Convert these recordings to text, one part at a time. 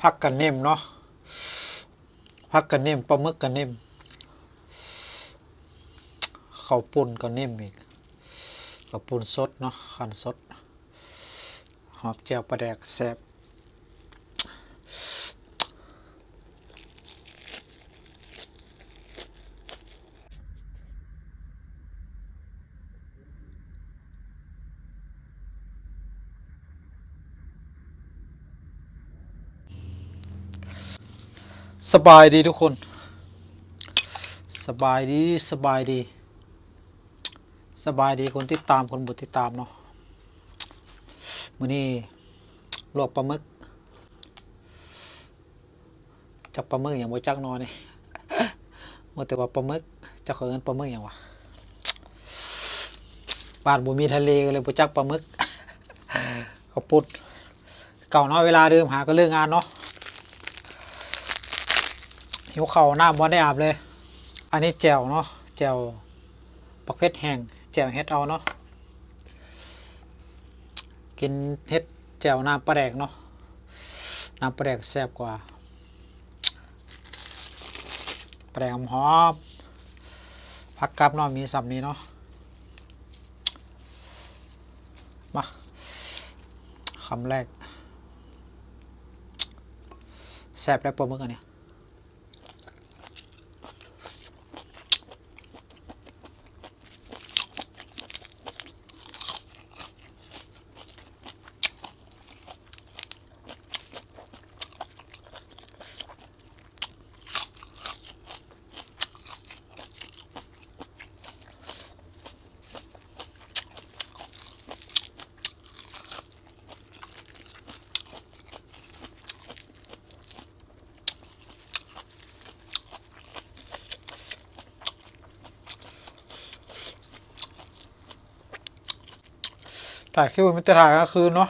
ຜັກກະເໜັມເນາະ ຜັກກະເໜັມ ປາໝຶກກະເໜັມ ເຂົ້າປຸ້ນກະເໜັມອີກ ເຂົ້າປຸ້ນສົດເນາະ ຄັ້ນສົດ ຫອມແຈ່ວປາແດກແຊບ. ສະບາຍດີທຸກຄົນ ສະບາຍດີ ສະບາຍດີ ສະບາຍດີຄົນຕິດຕາມ ຄົນບໍ່ຕິດຕາມເນາະ. ມື້ນີ້ລວກປາໝຶກ ຈັກປາໝຶກຫຍັງບໍ່ຈັກເນາະນີ້ ຮູ້ແຕ່ວ່າປາໝຶກ ຈັກເຂົາເອີ້ນປາໝຶກຫຍັງວະ ບ້ານບໍ່ມີທະເລ ກໍເລີຍບໍ່ຈັກປາໝຶກ ເຂົ້າປຸ້ນ ເກົ່າເນາະ ເວລາເດີມຫາກໍເລີກງານເນາະ ຫິວເຂົ້າ ນ້ຳບໍ່ໄດ້ອາບເລີຍ. ອັນນີ້ແຈ່ວເນາະ ແຈ່ວບັກເຜັດແຫ້ງ ແຈ່ວເຮັດເອົາເນາະ ກິນເຮັດແຈ່ວນ້ຳປາແດກເນາະ ນ້ຳປາແດກແຊບກວ່າ ປາແດກຫອມໆ ຜັກກັບເນາະ ມີສ່ຳນີ້ເນາະ. ມາ ຄຳແລກ ແຊບແລ້ວປາໝຶກອັນນີ້. ຖ່າຍຄລິບມີແຕ່ຖ່າຍກາງຄືນເນາະ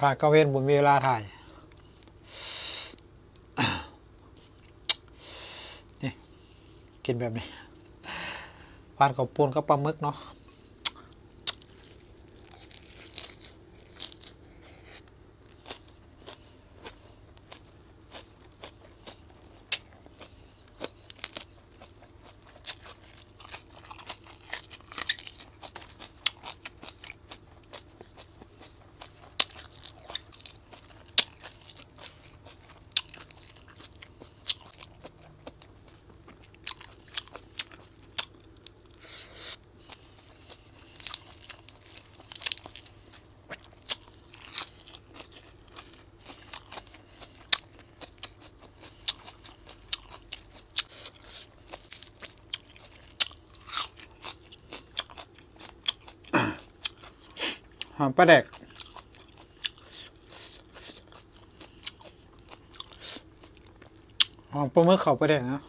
ຖ່າຍກາງເວັນບໍ່ມີເວລາຖ່າຍ. ນີ້ ກິນແບບນີ້ ຫວານເຂົ້າປຸ້ນກັບປາໝຶກເນາະ. ຫອມປາແດກ ຫອມປາໝຶກເຂົ້າປາແດກນະ. ອ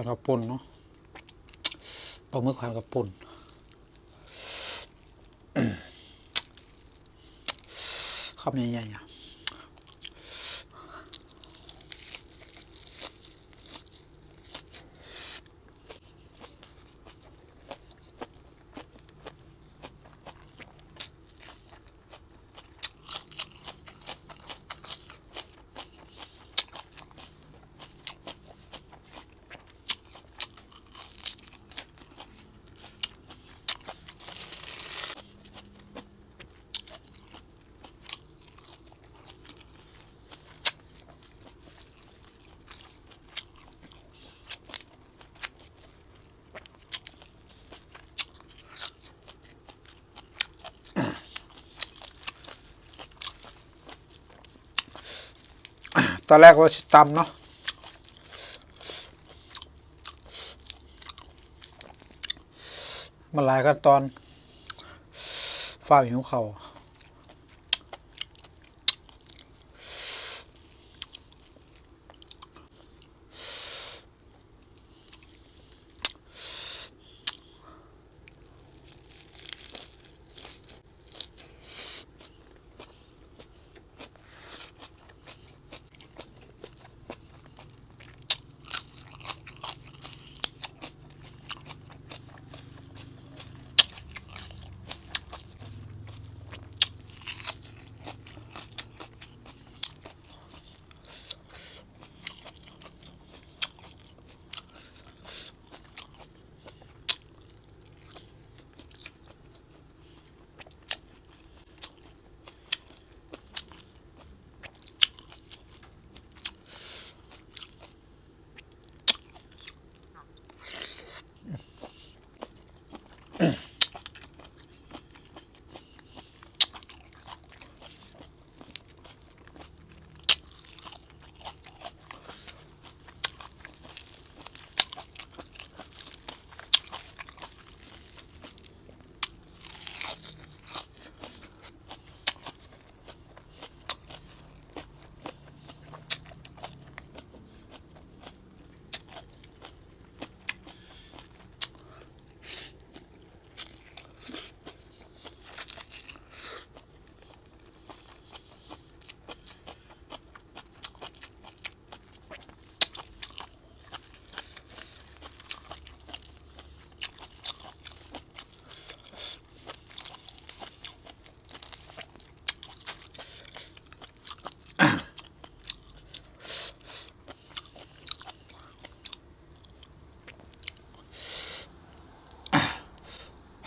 ເຂົ້າປຸ້ນເນາະ ປາໝຶກຫັ້ນເຂົ້າປຸ້ນ ຄຳໃຫຍ່ໆ ຕອນແລກວ່າຊິຕຳເນາະ ມັນຫຼາຍຂັ້ນຕອນ ຟ້າວຫິວເຂົ້າ.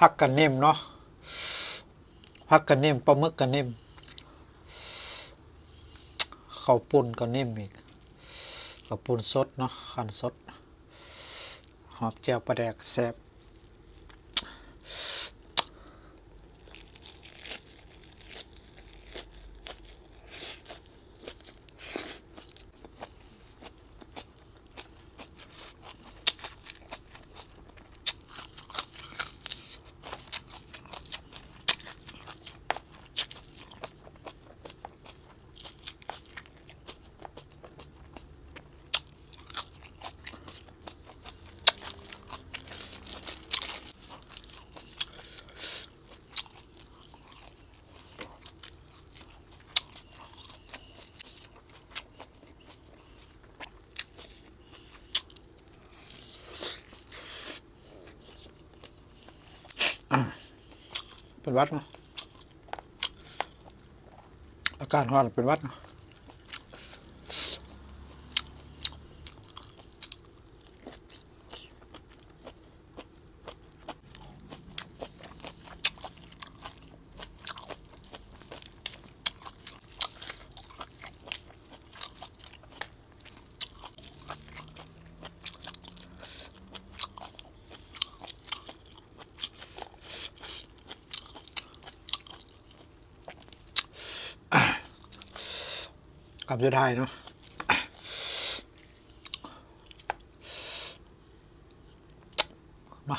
ຜັກກະເໜັມເນາະ ຜັກກະເໜັມ ປາໝຶກກະເໜັມ ເຂົ້າປຸ້ນກະເໜັມອີກ ເຂົ້າປຸ້ນສົດເນາະ ຄັ້ນສົດ ຫອມແຈ່ວປາແດກແຊບ. ເປັນຫວັດເນາະ ອາກາດຮ້ອນເປັນຫວັດເນາະ. ຄຳສຸດທ້າຍເນາະ ມາ